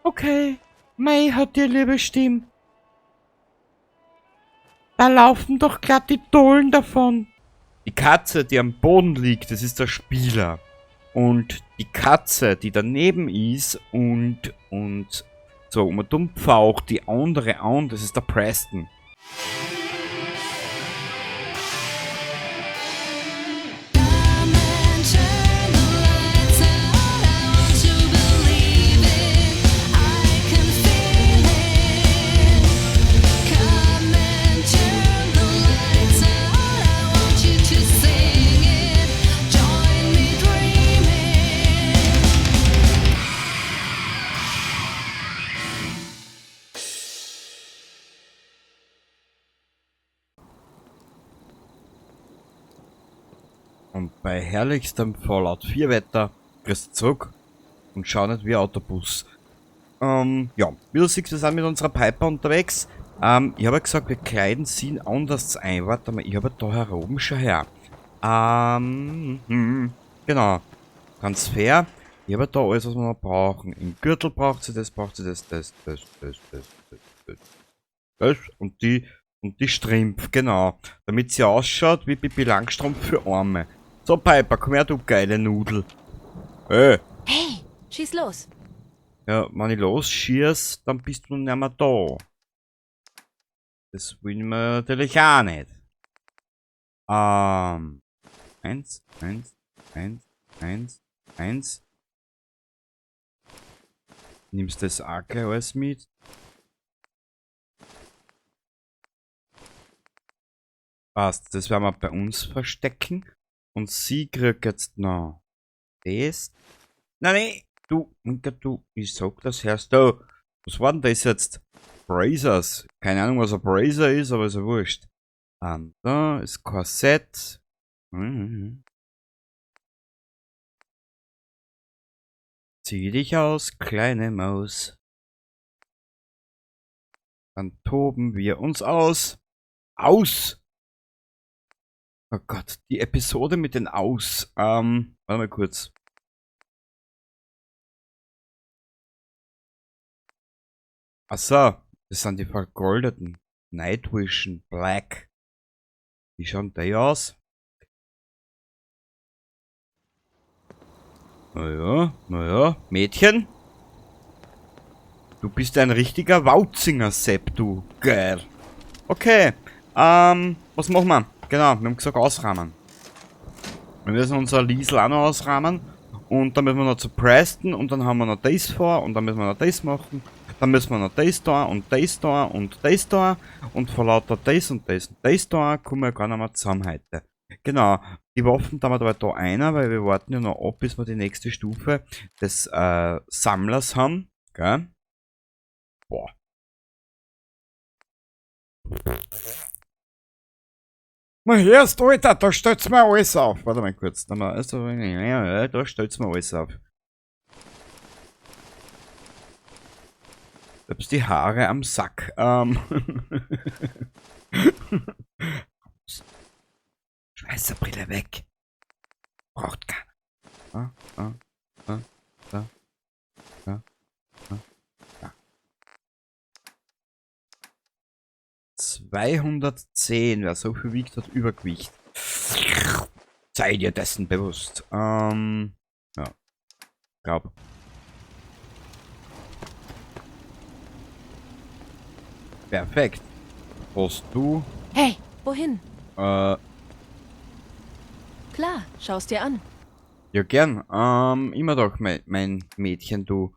Okay, May hat die liebe Stimme. Da laufen doch glatt die Dohlen davon. Die Katze, die am Boden liegt, das ist der Spieler. Und die Katze, die daneben ist und so um und pfaucht die andere an, das ist der Preston. Und bei herrlichstem Fallout 4 Wetter kriegst du zurück und schau nicht wie ein Autobus. Ja, wie du siehst, wir sind mit unserer Piper unterwegs. Ich habe ja gesagt, wir kleiden sie anders ein. Warte mal, ich habe da heroben schon her. Genau. Transfer. Ich habe da alles, was wir noch brauchen. Im Gürtel braucht sie das, braucht sie das, das, das, das, das, das, das, das und die. Und die Strumpf, genau. Damit sie ausschaut wie Pippi Langstrumpf für Arme. So, Piper, komm her, du geile Nudel. Hey. Hey, schieß los. Ja, wenn ich losschieß, dann bist du nicht mehr da. Das wollen wir natürlich auch nicht. 1, 1, 1, 1, 1. Nimmst das auch gleich alles mit? Passt, das werden wir bei uns verstecken. Und sie kriegt jetzt noch das. Nein, nein, du, Minka, du, ich sag das, hörst du. Was war denn das jetzt? Brazers. Keine Ahnung, was ein Brazer ist, aber ist ja wurscht. Da ist Korsett. Zieh dich aus, kleine Maus. Dann toben wir uns aus. Aus! Oh Gott, die Episode mit den Aus. Warte mal kurz. Achso, das sind die vergoldeten. Night Vision Black. Wie schauen die aus? Naja, naja. Mädchen? Du bist ein richtiger Wautzinger, Sepp, du. Geil. Okay, was machen wir? Genau, wir haben gesagt ausrahmen. Wir müssen unser Liesel auch noch ausrahmen. Und dann müssen wir noch zu Preston und dann haben wir noch das vor und dann müssen wir noch das machen. Dann müssen wir noch das da und das da und das da. Und vor lauter das und das und das da kommen wir gar nicht mehr zusammen heute. Genau, die Waffen da wir da einer, weil wir warten ja noch ab, bis wir die nächste Stufe des Sammlers haben. Gell? Boah. Mal hörst, Alter, da stellt's mir alles auf. Warte mal kurz. Da, mal, also, ja, ja, da stellt's mir alles auf. Selbst die Haare am Sack. Schweißerbrille weg. Braucht keiner. Ah, ah, ah, da, da, da, da. 210, wer so viel wiegt, hat Übergewicht. Sei dir dessen bewusst. Ja. Glaub. Perfekt. Hast du? Hey, wohin? Klar, schau's dir an. Ja, gern. Immer doch, mein Mädchen, du.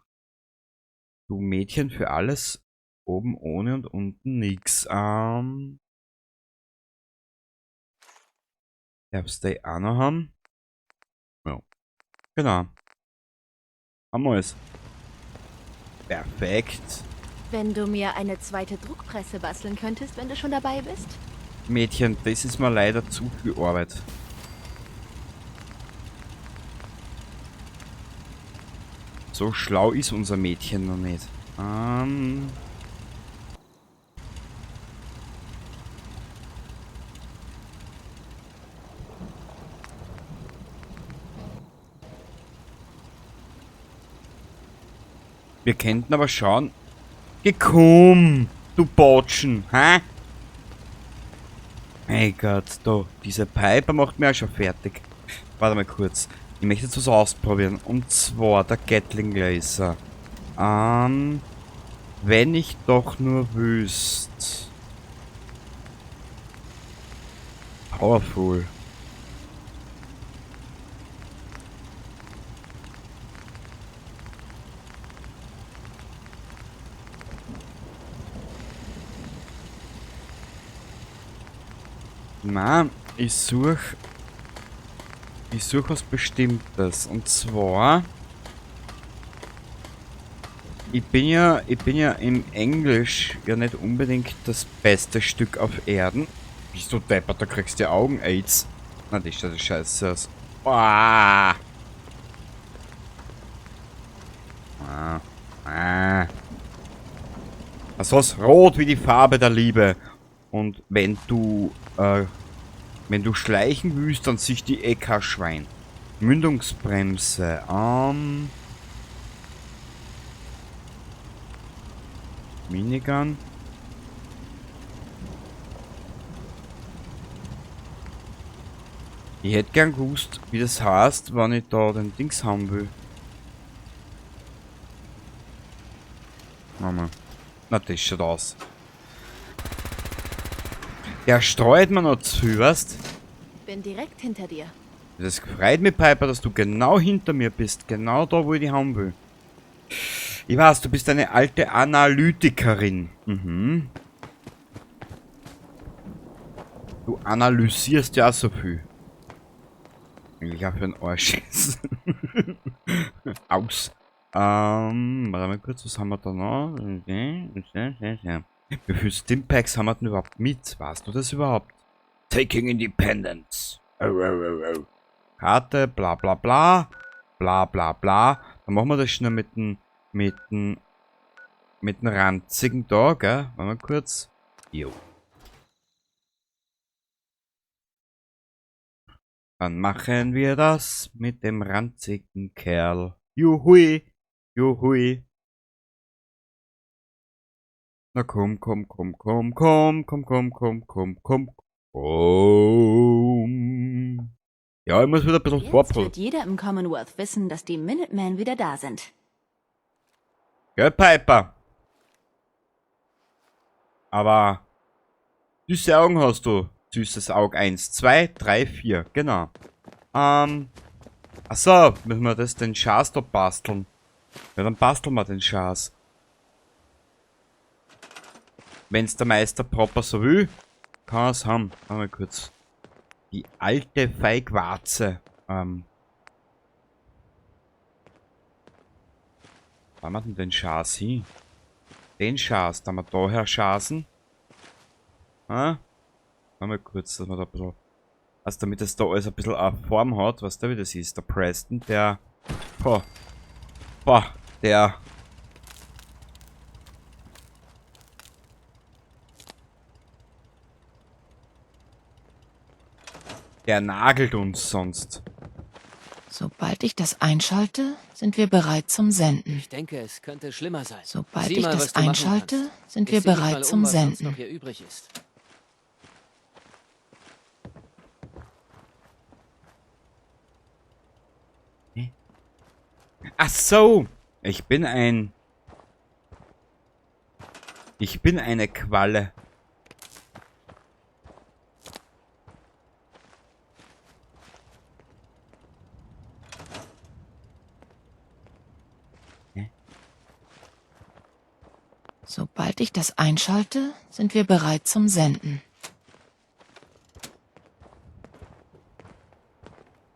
Du Mädchen für alles. Oben ohne und unten nix. Darfst du auch noch haben? Ja. Genau. Haben wir es. Perfekt. Wenn du mir eine zweite Druckpresse basteln könntest, wenn du schon dabei bist. Mädchen, das ist mir leider zu viel Arbeit. So schlau ist unser Mädchen noch nicht. Wir könnten aber schauen. Geh komm, du Botschen, hä? Mein Gott, da, diese Piper macht mich auch schon fertig. Warte mal kurz. Ich möchte jetzt was ausprobieren. Und zwar der Gatling Laser. Wenn ich doch nur wüsste. Powerful. Na, ich suche was Bestimmtes. Und zwar, ich bin ja im Englisch ja nicht unbedingt das beste Stück auf Erden. Bist du deppert, da kriegst du die Augen AIDS. Na, das schaut scheiße aus. Ah. Ah. Ah. Was was? Rot wie die Farbe der Liebe. Und wenn du schleichen willst, dann sich die EK-Schwein. Mündungsbremse. Minigun. Ich hätte gern gewusst, wie das heißt, wenn ich da den Dings haben will. Mama. Na, das schaut aus. Der streut mir noch zu, weißt? Bin direkt hinter dir. Das freut mich, Piper, dass du genau hinter mir bist. Genau da, wo ich dich haben will. Ich weiß, du bist eine alte Analytikerin. Mhm. Du analysierst ja auch so viel. Eigentlich auch für einen Arsch. Aus. Warte mal kurz, was haben wir da noch? Wie viele Stimpacks haben wir denn überhaupt mit? Weißt du das überhaupt? Taking Independence. Karte, bla bla bla. Bla bla bla. Dann machen wir das schnell mit dem ranzigen da, gell? Warte mal kurz. Jo. Dann machen wir das mit dem ranzigen Kerl. Juhui. Juhui. Na komm, komm, komm, komm, komm, komm, komm, komm, komm, komm, komm. Ja, ich muss wieder ein bisschen vorproduzieren. Jetzt wird jeder im Commonwealth wissen, dass die Minutemen wieder da sind. Gell, Piper? Aber süße Augen hast du. Süßes Auge 1, 2, 3, 4. Genau. Achso, müssen wir das den Schaß da basteln. Ja, dann basteln wir den Schaß. Wenn's der Meister proper so will, kann er's haben. Mal kurz. Die alte Feigwarze. Wo haben wir denn den Schaß hin? Den Schaß, da wir daher schaßen. Ha? Mal kurz, dass man da ein bisschen. Also damit das da alles ein bisschen eine Form hat, weißt du, wie das ist? Der Preston, der. Boah. Boah, der. Der nagelt uns sonst. Sobald ich das einschalte, sind wir bereit zum Senden. Ich denke, es könnte schlimmer sein. Sobald ich das einschalte, sind wir bereit zum Senden. Hier übrig ist. Ach so, ich bin eine Qualle. Sobald ich das einschalte, sind wir bereit zum Senden.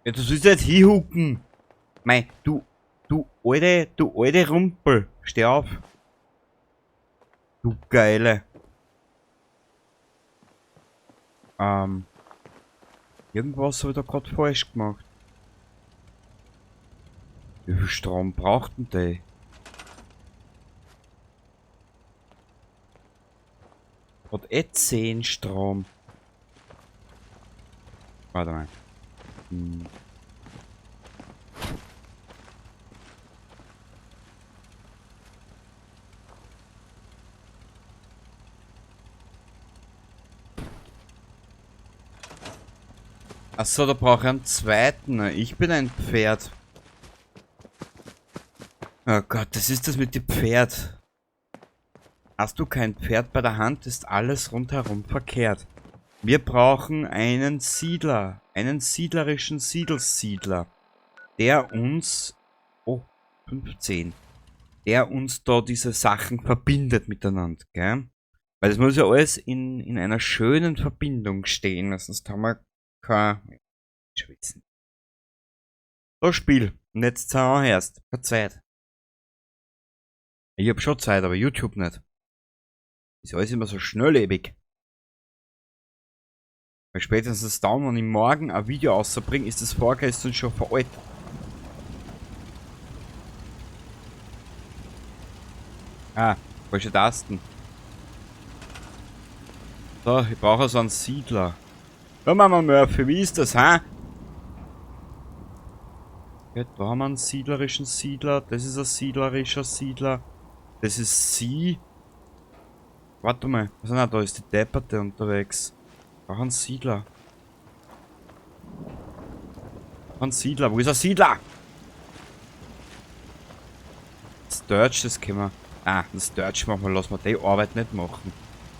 Ja, du sollst jetzt hinhucken. Mei, du alte Rumpel. Steh auf. Du Geile. Irgendwas habe ich da gerade falsch gemacht. Wie viel Strom braucht denn der? Hat eh 10 Strom. Warte mal. Hm. Achso, da brauche ich einen zweiten. Ich bin ein Pferd. Oh Gott, das ist das mit dem Pferd. Hast du kein Pferd bei der Hand, ist alles rundherum verkehrt. Wir brauchen einen Siedler. Einen siedlerischen Siedelsiedler. Der uns... Oh, 15. Der uns da diese Sachen verbindet miteinander, gell? Weil das muss ja alles in einer schönen Verbindung stehen, sonst haben wir kein Schwitzen. So, Spiel. Und jetzt sind wir erst. Keine Zeit. Ich hab schon Zeit, aber YouTube nicht. Ist alles immer so schnelllebig. Weil spätestens dann, wenn ich morgen ein Video rausbringe, ist das vorgestern schon veraltet. Ah, falsche Tasten. So, ich brauche so einen Siedler. Ja, Mama Murphy, wie ist das, hä? Ja, da haben wir einen siedlerischen Siedler. Das ist ein siedlerischer Siedler. Das ist sie. Warte mal. Also, nein, da ist die Depperte unterwegs. Ich brauche einen Siedler. Ein Siedler. Wo ist ein Siedler? Sturge, das können wir. Ah, das Sturge machen wir. Lass mal die Arbeit nicht machen.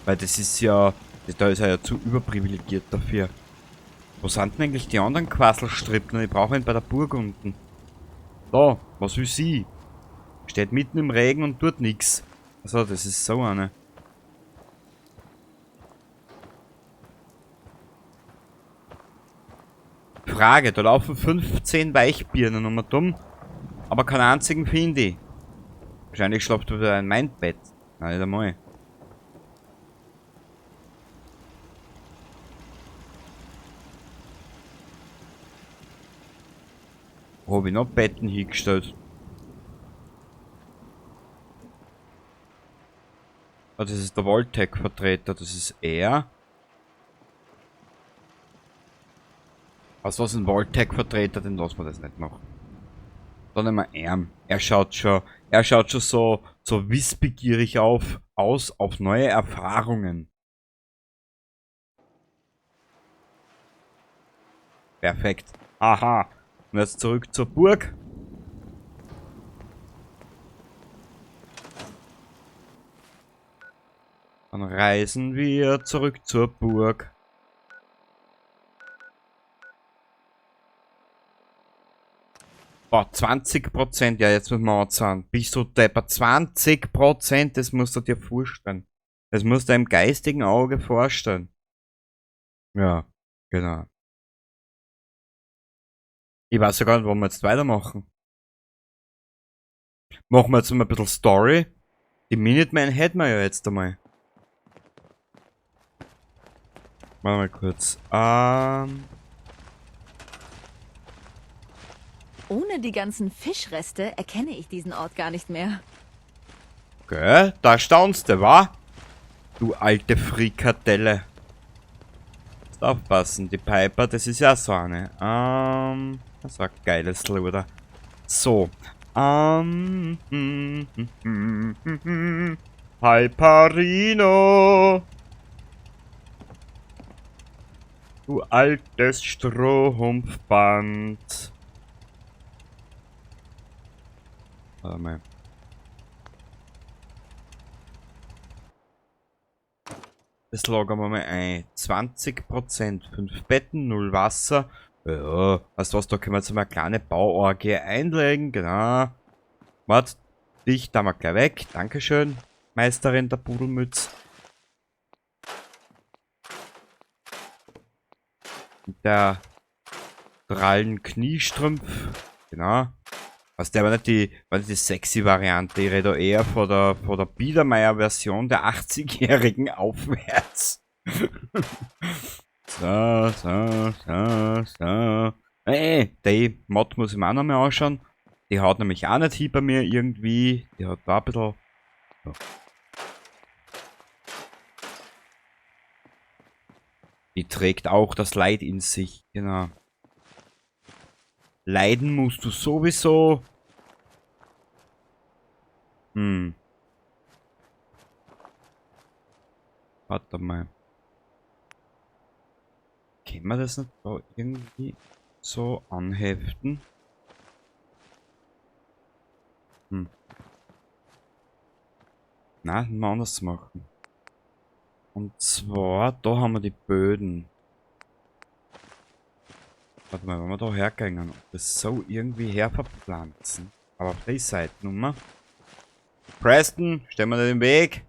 Weil das ist ja... Da ist er ja zu überprivilegiert dafür. Wo sind denn eigentlich die anderen Quasselstrippen? Ich brauche einen bei der Burg unten. Da, was will sie? Steht mitten im Regen und tut nix. Also, das ist so eine. Frage, da laufen 15 Weichbirnen um und um, aber keinen einzigen finde ich. Wahrscheinlich schlaft er wieder in mein Bett. Nein, nicht einmal. Wo hab ich noch Betten hingestellt? Ah, das ist der Vault-Tec-Vertreter, das ist er. Was war ein Vault-Tec-Vertreter, den lassen wir das nicht machen. Dann nehmen wir ihn. Er schaut schon so wissbegierig aus auf neue Erfahrungen. Perfekt. Aha. Und jetzt zurück zur Burg. Dann reisen wir zurück zur Burg. Boah, 20%, ja, jetzt müssen wir anzahlen. Bist du deppert? 20%, das musst du dir vorstellen. Das musst du im geistigen Auge vorstellen. Ja, genau. Ich weiß ja gar nicht, wo wir jetzt weitermachen. Machen wir jetzt mal ein bisschen Story. Die Minutemen hätten wir ja jetzt einmal. Warte mal kurz. Ohne die ganzen Fischreste erkenne ich diesen Ort gar nicht mehr. Okay, da staunst du, wa? Du alte Frikadelle. Musst aufpassen, die Piper, das ist ja so eine. Das war ein geiles Luder. So. Piperino. Du altes Strohhumpfband. Warte mal. Das lagern wir mal ein. 20%, 5 Betten, 0 Wasser. Ja, weißt du was, da können wir jetzt mal eine kleine Bauorgie einlegen, genau. Warte, dich da mal gleich weg. Dankeschön, Meisterin der Pudelmütz. Der drallen Kniestrumpf, genau. Also der war nicht die, sexy Variante, ich rede da eher von der Biedermeier-Version der 80-Jährigen aufwärts. So, so, so, so. Ey, die Mod muss ich mir auch noch mal anschauen. Die haut nämlich auch nicht hin bei mir irgendwie. Die hat da ein bisschen... So. Die trägt auch das Leid in sich, genau. Leiden musst du sowieso. Hm. Warte mal. Können wir das nicht da irgendwie so anheften? Hm. Nein, mal anders machen. Und zwar, da haben wir die Böden. Warte mal, wenn wir da hergehen und das so irgendwie herverpflanzen. Aber auf die Seite nur. Preston, stell mir den Weg.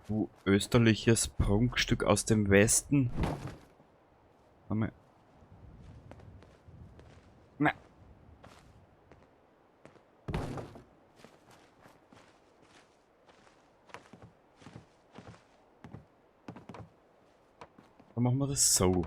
Du österliches Prunkstück aus dem Westen. Warte mal. Na. Dann machen wir das so.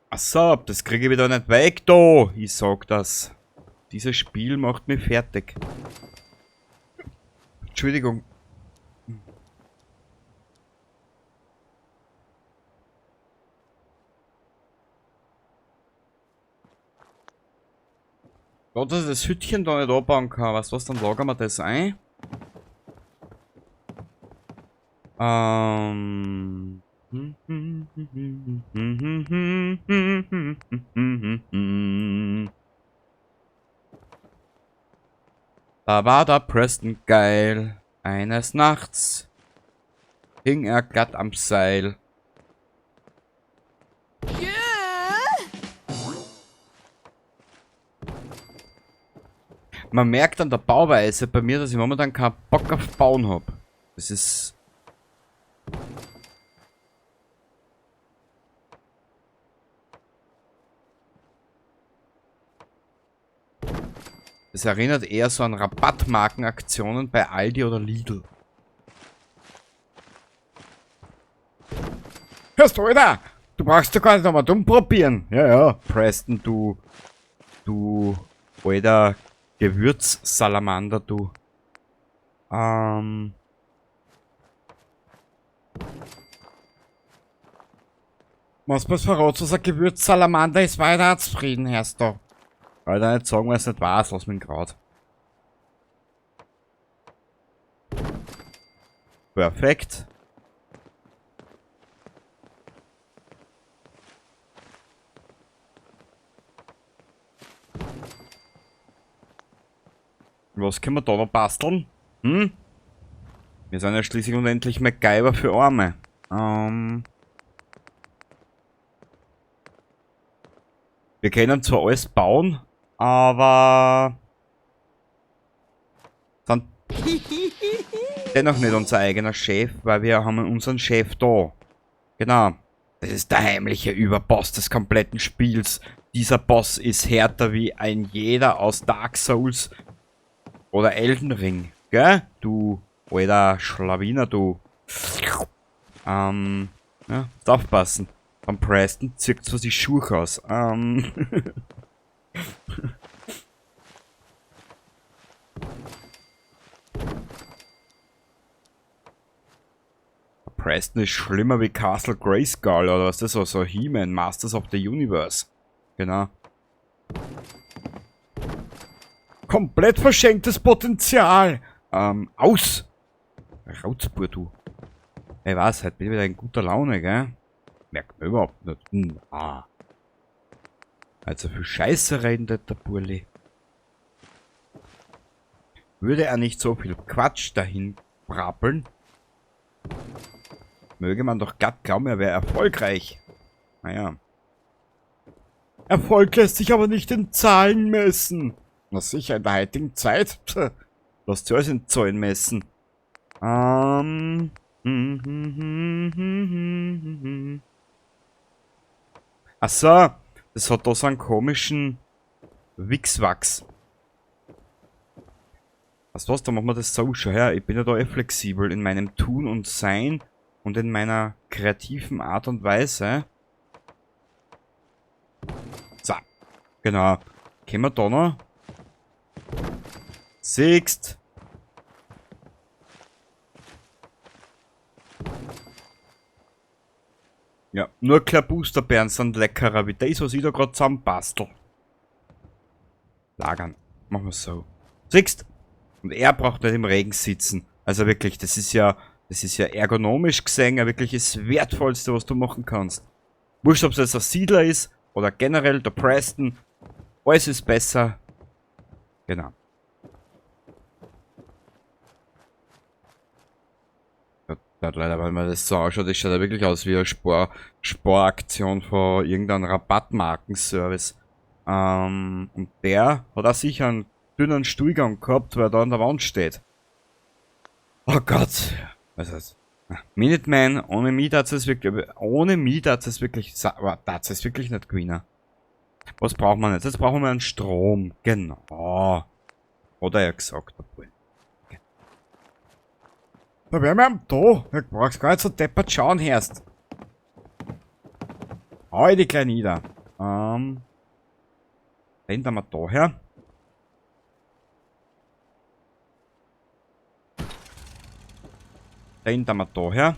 Ach so, das kriege ich wieder nicht weg da. Ich sag das. Dieses Spiel macht mich fertig. Entschuldigung. Gott, dass ich das Hütchen da nicht anbauen kann. Weißt du was, dann lagern wir das ein. Da war der Preston geil. Eines Nachts hing er glatt am Seil. Man merkt an der Bauweise bei mir, dass ich momentan keinen Bock auf Bauen hab. Das ist... Das erinnert eher so an Rabattmarkenaktionen bei Aldi oder Lidl. Hörst du, Alter? Du brauchst doch gar nicht nochmal dumm probieren. Ja, ja, Preston, du alter Gewürzsalamander, du. Was was verrat, was ein Gewürzsalamander ist, weiter zufrieden, hörst du. Alter, nicht sagen, was nicht weiß, lass mich grad. Perfekt. Was können wir da noch basteln? Hm? Wir sind ja schließlich und endlich MacGyver für Arme. Wir können zwar alles bauen, aber sind dennoch nicht unser eigener Chef, weil wir haben unseren Chef da. Genau. Das ist der heimliche Überboss des kompletten Spiels. Dieser Boss ist härter wie ein jeder aus Dark Souls oder Elden Ring. Gell? Du alter Schlawiner, du. Ja, musst aufpassen. Am Preston zirkt zwar die Schuhe aus. Preston ist schlimmer wie Castle Grayskull oder was das war, so He-Man, Masters of the Universe. Genau. Komplett verschenktes Potenzial. Aus! Rauzbur, du. Ey, was, heute bin ich wieder in guter Laune, gell? Merkt man überhaupt nicht. Na. Also viel Scheiße reden, der Burli. Würde er nicht so viel Quatsch dahin brabbeln, möge man doch glatt glauben, er wäre erfolgreich. Naja. Erfolg lässt sich aber nicht in Zahlen messen. Na sicher, in der heutigen Zeit. Pff, lass dich alles in Zahlen messen. Ach so, das hat da so einen komischen Wichswachs. Weißt du was, da machen wir das so schon her. Ich bin ja da eh flexibel in meinem Tun und Sein und in meiner kreativen Art und Weise. So, genau. Können wir da noch? Siehst. Ja, nur Klabusterbeeren sind leckerer wie das, was ich da gerade zusammenbastel. Lagern. Machen wir so. Siehst? Und er braucht nicht im Regen sitzen. Also wirklich, das ist ja ergonomisch gesehen ja wirklich das Wertvollste, was du machen kannst. Wurscht, ob es jetzt ein Siedler ist oder generell der Preston. Alles ist besser. Genau. Ja, leider, weil man das so ausschaut, das schaut ja wirklich aus wie eine Sporaktion von irgendeinem Rabattmarkenservice. Und der hat auch sicher einen dünnen Stuhlgang gehabt, weil er da an der Wand steht. Oh Gott. Was heißt? Minuteman, ohne mich darf's es wirklich, ohne mich darf's es wirklich, aber darf's es wirklich nicht gewinnen. Was braucht man jetzt? Jetzt brauchen wir einen Strom. Genau. Hat er ja gesagt, obwohl. Okay. Da wären wir am da. Du brauchst gar nicht so deppert schauen, Herrst. Hau die gleich nieder. Den tun wir da her. Den tun wir da her.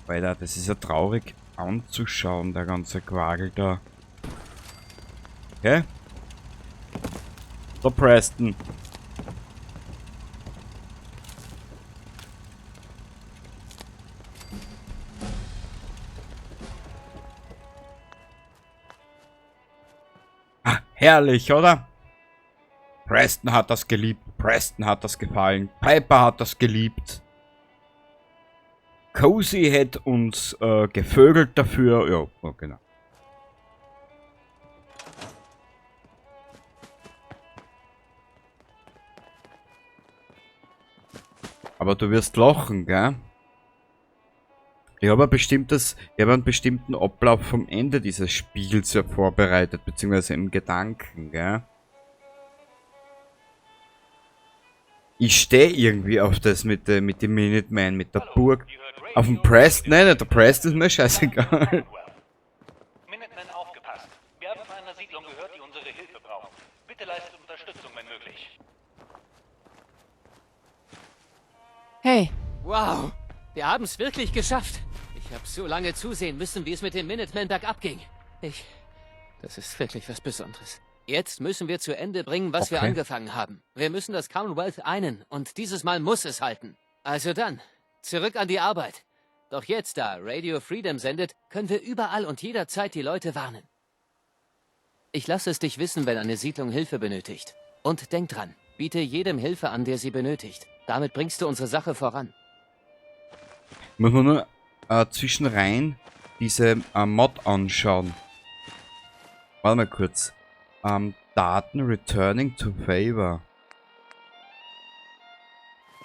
Alter, das ist ja traurig anzuschauen, der ganze Quagel da. Okay. So, Preston. Ah, herrlich, oder? Preston hat das geliebt. Preston hat das gefallen. Piper hat das geliebt. Cozy hat uns gevögelt dafür. Ja, oh, genau. Aber du wirst lachen, gell? Ich habe einen bestimmten Ablauf vom Ende dieses Spiels ja vorbereitet, beziehungsweise im Gedanken, gell? Ich stehe irgendwie auf das mit dem Minuteman, mit der Burg. Auf dem Preston? Nein, der Preston ist mir scheißegal. Minuteman, aufgepasst. Wir haben von einer Siedlung gehört, die unsere Hilfe braucht. Bitte leistet Unterstützung, wenn möglich. Hey. Wow, wir haben es wirklich geschafft. Ich habe so lange zusehen müssen, wie es mit dem Minuteman bergab ging. Das ist wirklich was Besonderes. Jetzt müssen wir zu Ende bringen, was wir angefangen haben. Wir müssen das Commonwealth einen und dieses Mal muss es halten. Also dann, zurück an die Arbeit. Doch jetzt, da Radio Freedom sendet, können wir überall und jederzeit die Leute warnen. Ich lasse es dich wissen, wenn eine Siedlung Hilfe benötigt. Und denk dran, biete jedem Hilfe an, der sie benötigt. Damit bringst du unsere Sache voran. Muss man nur zwischenrein diese Mod anschauen. Warte mal kurz. Daten returning to favor.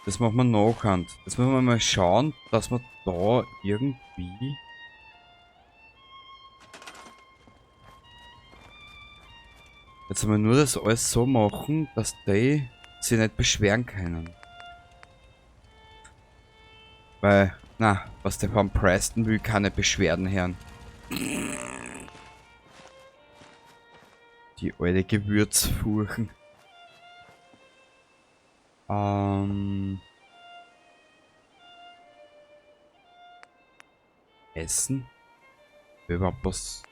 Das machen wir nachhand. Das müssen wir mal schauen, dass wir da irgendwie... Jetzt haben wir nur das alles so machen, dass die sich nicht beschweren können. Weil, na, was der von Preston will, keine Beschwerden hören. Die alte Gewürzfurchen. Essen? Überhaupt was?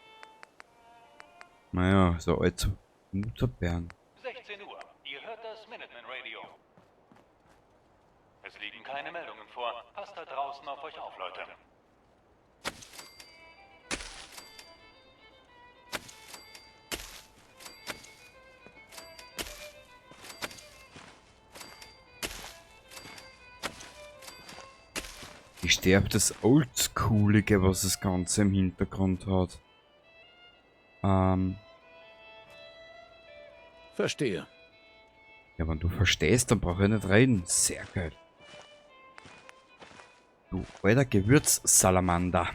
Naja, so alt zu Mutterbeeren. 16 Uhr. Ihr hört das Minuteman Radio. Es liegen keine Meldungen vor. Passt da draußen auf euch auf, Leute. Ich stehe auf das Oldschoolige, was das Ganze im Hintergrund hat. Verstehe. Ja, wenn du verstehst, dann brauch ich nicht reden. Sehr geil. Du alter Gewürzsalamander.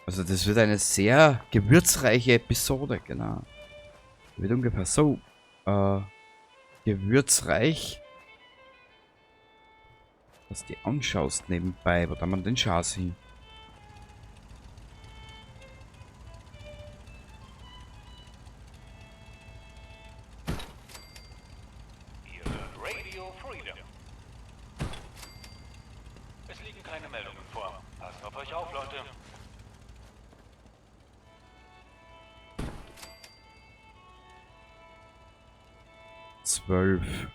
Also das wird eine sehr gewürzreiche Episode, genau. Wird ungefähr so gewürzreich, dass du die anschaust nebenbei. Wo da man den Schatz hin? Ihr hört Radio Freedom. Meldungen vor. Passt auf euch auf, Leute. 12.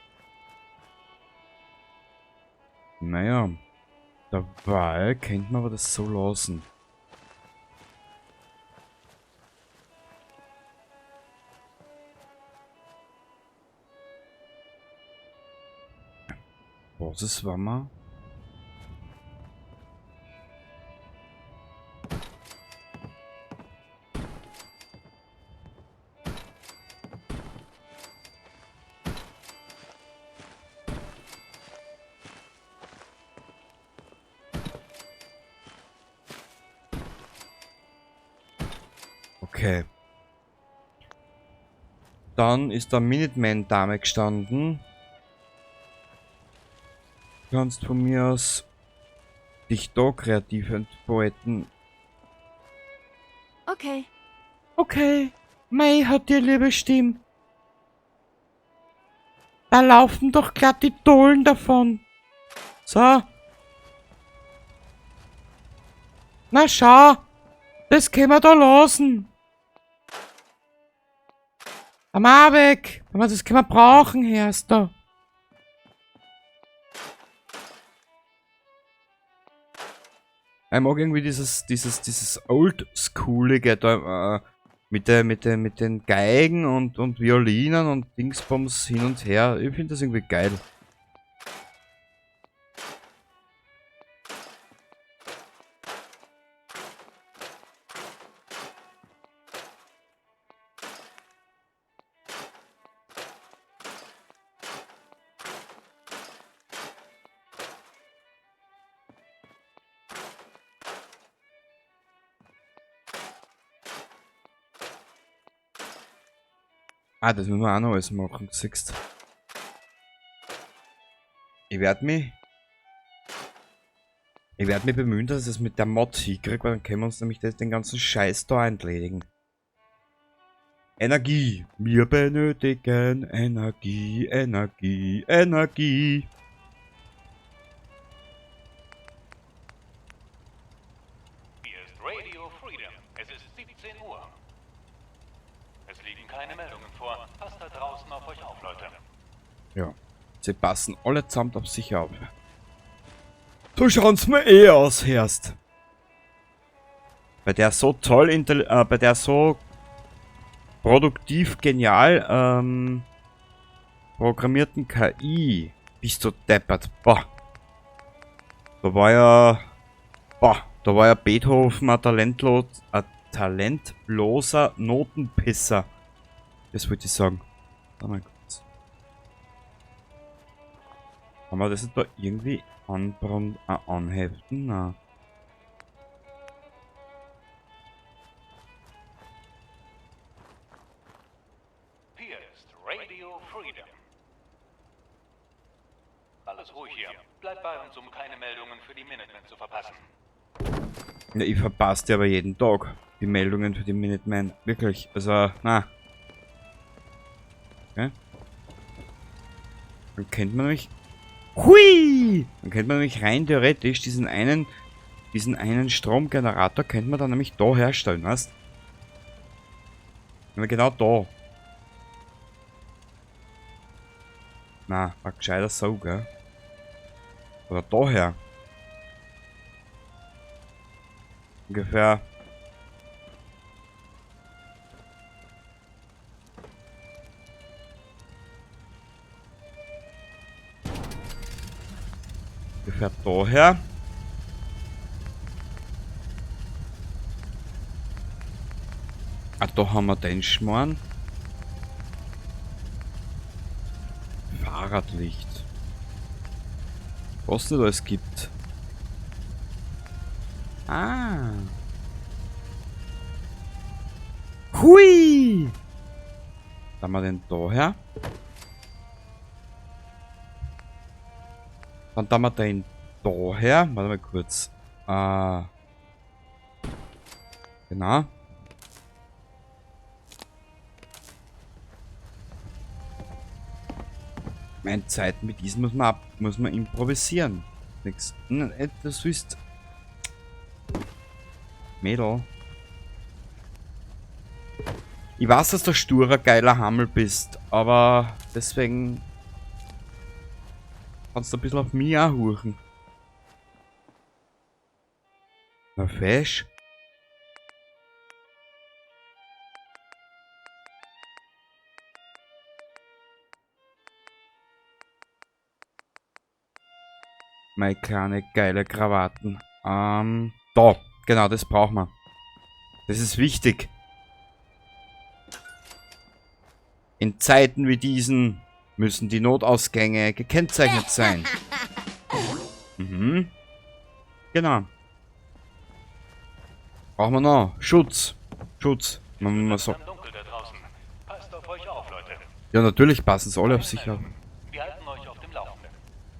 Naja, dabei könnte man aber das so lassen. Was ist Wammer? Okay. Dann ist da Minuteman-Dame gestanden. Du kannst von mir aus dich da kreativ entfalten. Okay. Okay. May hat dir liebe Stimme. Da laufen doch glatt die Dohlen davon. So. Na schau. Das können wir da lassen. Am weg. Aber das können wir brauchen, Herrst da. Ich mag irgendwie dieses Oldschoolige da, mit den Geigen und Violinen und Dingsbums hin und her. Ich find das irgendwie geil. Ah, das müssen wir auch noch alles machen, siehst. Ich werd mich bemühen, dass ich das mit der Mod hinkriege, weil dann können wir uns nämlich den ganzen Scheiß da entledigen. Energie. Wir benötigen Energie, Energie, Energie. Hier ist Radio Freedom. Es ist 17 Uhr. Es liegen keine Meldungen vor. Passt da draußen auf euch auf, Leute. Ja, sie passen allesamt auf sich auf. Du schaust mir eh aus, Herrst. Bei der so toll, bei der so produktiv, genial programmierten KI bist du deppert. Boah. Da war ja... Boah, da war ja Beethoven ein talentloser Notenpisser. Das wollte ich sagen. Warte mal kurz. Kann man das nicht da irgendwie anheften? Na. Hier ist Radio Freedom. Alles ruhig hier. Bleibt bei uns, um keine Meldungen für die Minutemen zu verpassen. Ja, ich verpasse die aber jeden Tag. Die Meldungen für die Minutemen. Wirklich. Also, na. Okay. Dann kennt man nämlich... Hui! Dann kennt man nämlich rein theoretisch diesen einen Stromgenerator könnte man dann nämlich da herstellen, weißt? Genau da. Na, war gescheiter so, gell? Oder daher. Ungefähr. Ungefähr daher. Ah, da haben wir den Schmarrn. Fahrradlicht. Was es da alles gibt. Ah. Hui! Da haben wir den da her. Dann haben wir den da her. Warte mal kurz. Ah. Genau. Meine Zeit mit diesem muss man improvisieren. Nix. Das ist. Mädel. Ich weiß, dass du sturer, geiler Hammel bist, aber deswegen kannst du ein bisschen auf mich auch huchen. Na fesch. Meine kleine geile Krawatten. Da, genau, das brauchen wir. Das ist wichtig. In Zeiten wie diesen müssen die Notausgänge gekennzeichnet sein. Mhm. Genau. Brauchen wir noch. Schutz. Schutz. Machen wir so. Ja, natürlich passen sie alle auf sich auf.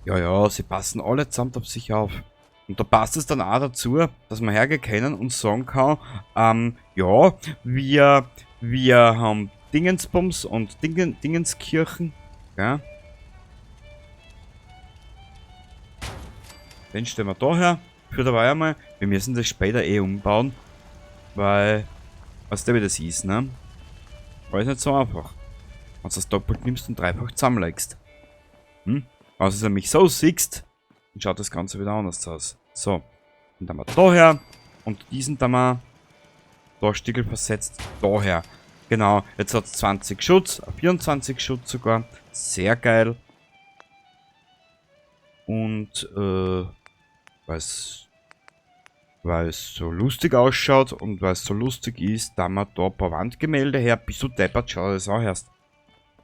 Ja, ja, sie passen alle zusammen auf sich auf. Und da passt es dann auch dazu, dass man hergehen können und sagen kann, ja, wir haben Dingensbums und Dingenskirchen. Ja. Den stellen wir da her. Für dabei einmal. Wir müssen das später eh umbauen. Weil, weißt du, wie das ist, ne? War ist nicht so einfach. Wenn du das doppelt nimmst und dreifach zusammenlegst. Hm? Wenn du es nämlich so siehst, dann schaut das Ganze wieder anders aus. So. Und dann mal da her. Und diesen da mal da Stickel versetzt. Daher. Genau. Jetzt hat's 20 Schutz. 24 Schutz sogar. Sehr geil. Und, weil es so lustig ausschaut und weil es so lustig ist, da wir da ein paar Wandgemälde her. Bist du deppert, schau das auch erst.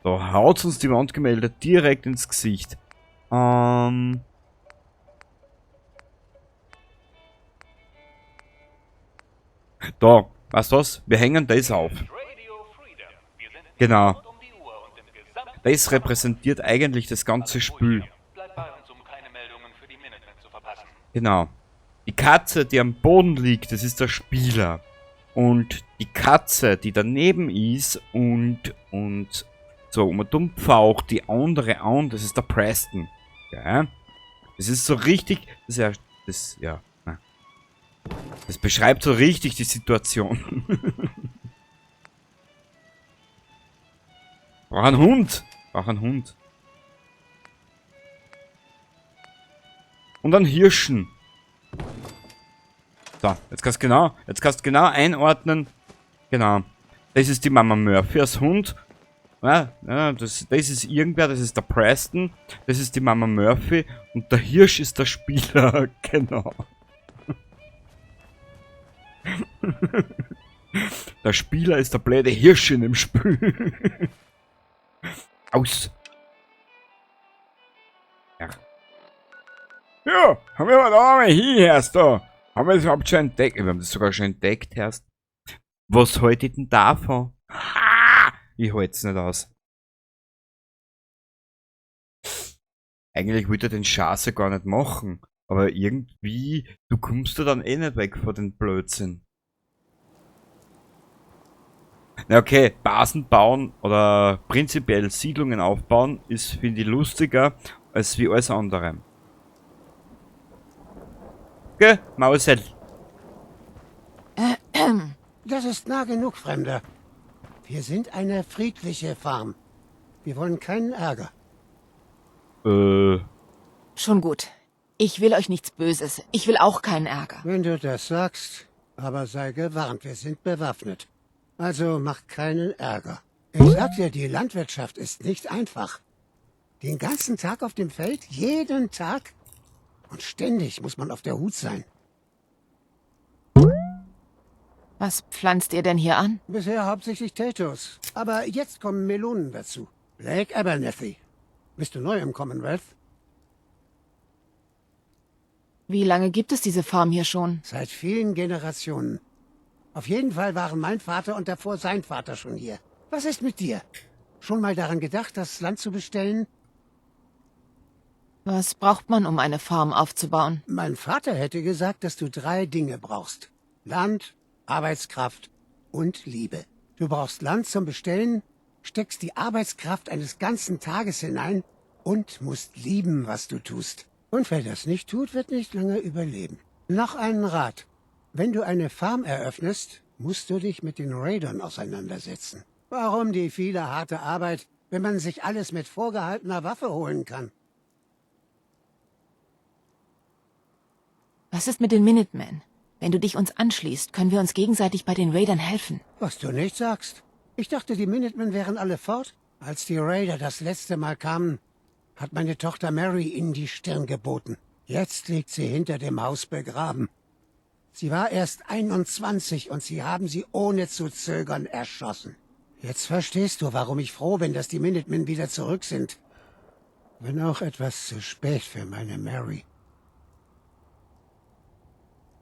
Da haut uns die Wandgemälde direkt ins Gesicht. Da, weißt du was? Wir hängen das auf. Genau. Das repräsentiert eigentlich das ganze Spiel. Genau. Die Katze, die am Boden liegt, das ist der Spieler. Und die Katze, die daneben ist und so um dumm pfaucht die andere an, das ist der Preston. Ja. Das ist so richtig, das ist ja, das, ja. Na. Das beschreibt so richtig die Situation. Brauch einen Hund. Brauch einen Hund. Und einen Hirschen. So, jetzt kannst du genau einordnen. Genau. Das ist die Mama Murphy als Hund. Ja, ja, das ist irgendwer, das ist der Preston. Das ist die Mama Murphy. Und der Hirsch ist der Spieler. Genau. Der Spieler ist der blöde Hirsch in dem Spiel. Aus. Ja. Ja, haben wir mal da mal hin, Herrst da. Haben wir das überhaupt schon entdeckt? Wir haben das sogar schon entdeckt, Herrst. Was haltet ihr denn davon? Ha! Ich halt's nicht aus. Eigentlich wollte ich den Schatz ja gar nicht machen. Aber irgendwie, du kommst da dann eh nicht weg von den Blödsinn. Na okay, Basen bauen oder prinzipiell Siedlungen aufbauen ist, finde ich, lustiger als wie alles andere. Okay, Mausel. Das ist nah genug, Fremder. Wir sind eine friedliche Farm. Wir wollen keinen Ärger. Schon gut. Ich will euch nichts Böses. Ich will auch keinen Ärger. Wenn du das sagst, aber sei gewarnt, wir sind bewaffnet. Also mach keinen Ärger. Ich sag dir, die Landwirtschaft ist nicht einfach. Den ganzen Tag auf dem Feld, jeden Tag. Und ständig muss man auf der Hut sein. Was pflanzt ihr denn hier an? Bisher hauptsächlich Tattoos. Aber jetzt kommen Melonen dazu. Blake Abernathy. Bist du neu im Commonwealth? Wie lange gibt es diese Farm hier schon? Seit vielen Generationen. Auf jeden Fall waren mein Vater und davor sein Vater schon hier. Was ist mit dir? Schon mal daran gedacht, das Land zu bestellen? Was braucht man, um eine Farm aufzubauen? Mein Vater hätte gesagt, dass du 3 Dinge brauchst. Land, Arbeitskraft und Liebe. Du brauchst Land zum Bestellen, steckst die Arbeitskraft eines ganzen Tages hinein und musst lieben, was du tust. Und wer das nicht tut, wird nicht lange überleben. Noch einen Rat. Wenn du eine Farm eröffnest, musst du dich mit den Raidern auseinandersetzen. Warum die viele harte Arbeit, wenn man sich alles mit vorgehaltener Waffe holen kann? Was ist mit den Minutemen? Wenn du dich uns anschließt, können wir uns gegenseitig bei den Raidern helfen. Was du nicht sagst. Ich dachte, die Minutemen wären alle fort. Als die Raider das letzte Mal kamen, hat meine Tochter Mary ihnen die Stirn geboten. Jetzt liegt sie hinter dem Haus begraben. Sie war erst 21 und sie haben sie ohne zu zögern erschossen. Jetzt verstehst du, warum ich froh bin, dass die Minutemen wieder zurück sind. Wenn auch etwas zu spät für meine Mary.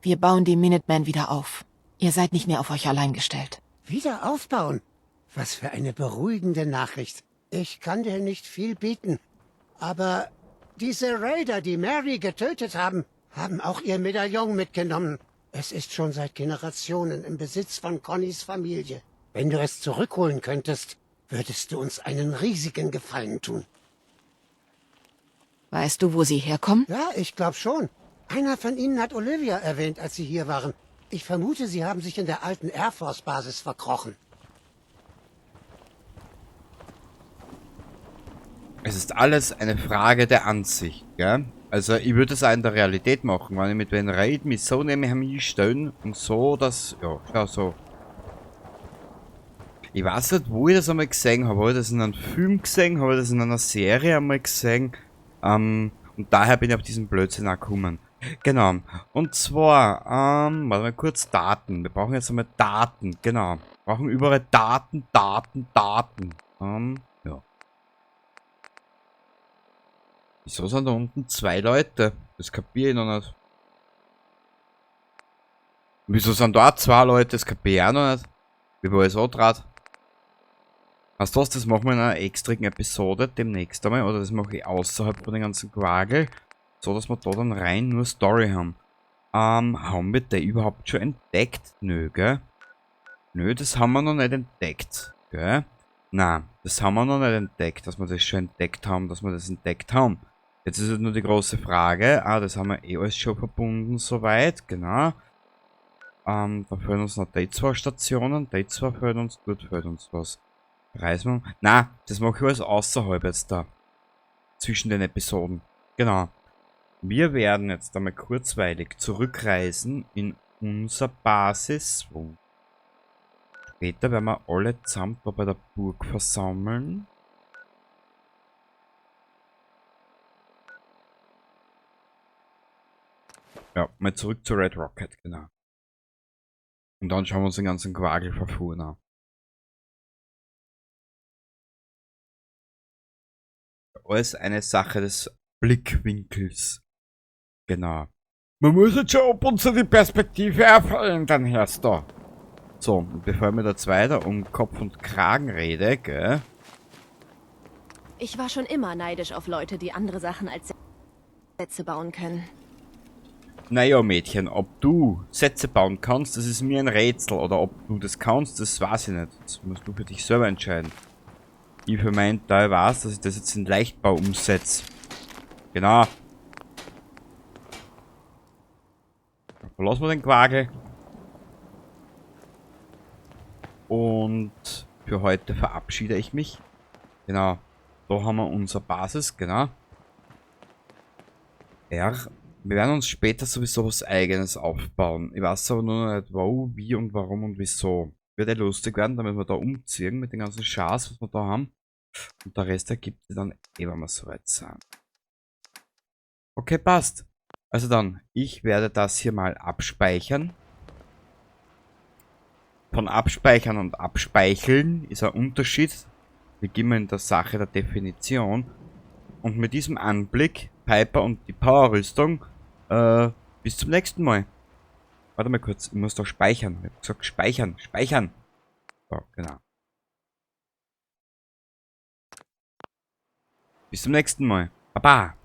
Wir bauen die Minutemen wieder auf. Ihr seid nicht mehr auf euch allein gestellt. Wieder aufbauen? Was für eine beruhigende Nachricht. Ich kann dir nicht viel bieten. Aber diese Raider, die Mary getötet haben, haben auch ihr Medaillon mitgenommen. Es ist schon seit Generationen im Besitz von Connys Familie. Wenn du es zurückholen könntest, würdest du uns einen riesigen Gefallen tun. Weißt du, wo sie herkommen? Ja, ich glaube schon. Einer von ihnen hat Olivia erwähnt, als sie hier waren. Ich vermute, sie haben sich in der alten Air Force Basis verkrochen. Es ist alles eine Frage der Ansicht, gell? Also ich würde es auch in der Realität machen, wenn ich mit den rede, mich so nehme ich mich stellen und so, dass, ja, schau so. Ich weiß nicht, wo ich das einmal gesehen habe. Habe ich das in einem Film gesehen? Habe ich das in einer Serie einmal gesehen? Und daher bin ich auf diesen Blödsinn auch gekommen. Genau. Und zwar, warte mal kurz, Daten. Wir brauchen jetzt einmal Daten, genau. Wir brauchen überall Daten, Daten, Daten. Ja. Wieso sind da unten zwei Leute? Das kapiere ich noch nicht. Wieso sind da auch zwei Leute? Das kapiere ich auch noch nicht. Wie war es auch draht? Weißt du was, das machen wir in einer extra Episode demnächst einmal, oder das mache ich außerhalb von den ganzen Quagel, so dass wir da dann rein nur Story haben. Haben wir den überhaupt schon entdeckt? Nö, gell? Nö, das haben wir noch nicht entdeckt, gell? Na, das haben wir noch nicht entdeckt, dass wir das schon entdeckt haben, dass wir das entdeckt haben. Jetzt ist es nur die große Frage, das haben wir eh alles schon verbunden soweit, genau. Da fehlen uns noch die zwei Stationen, die zwei fehlen uns, dort fehlt uns was. Reisen wir? Na, das mache ich alles außerhalb jetzt da. Zwischen den Episoden. Genau. Wir werden jetzt einmal kurzweilig zurückreisen in unser Basis. Später werden wir alle zusammen da bei der Burg versammeln. Ja, mal zurück zu Red Rocket, genau. Und dann schauen wir uns den ganzen Quagel verfuhren an. Alles eine Sache des Blickwinkels. Genau. Man muss jetzt schon ab und zu die Perspektive auch verändern, hörst du. So, und bevor ich mir da jetzt weiter um Kopf und Kragen rede, gell? Ich war schon immer neidisch auf Leute, die andere Sachen als Sätze bauen können. Naja, Mädchen, ob du Sätze bauen kannst, das ist mir ein Rätsel. Oder ob du das kannst, das weiß ich nicht. Das musst du für dich selber entscheiden. Ich für meinen Teil weiß, dass ich das jetzt in Leichtbau umsetze. Genau. Verlassen wir den Quagel. Und für heute verabschiede ich mich. Genau. Da haben wir unsere Basis, genau. R. Wir werden uns später sowieso was Eigenes aufbauen. Ich weiß aber nur noch nicht, wo, wie und warum und wieso. Wird eh lustig werden, damit wir da umziehen mit den ganzen Schars, was wir da haben. Und der Rest ergibt sich dann eh, wenn wir soweit sind. Okay, passt. Also dann, ich werde das hier mal abspeichern. Von abspeichern und abspeicheln ist ein Unterschied. Wir gehen in der Sache der Definition. Und mit diesem Anblick, Piper und die Powerrüstung, bis zum nächsten Mal. Warte mal kurz, ich muss doch speichern. Ich hab gesagt, speichern, speichern. So, genau. Bis zum nächsten Mal. Baba.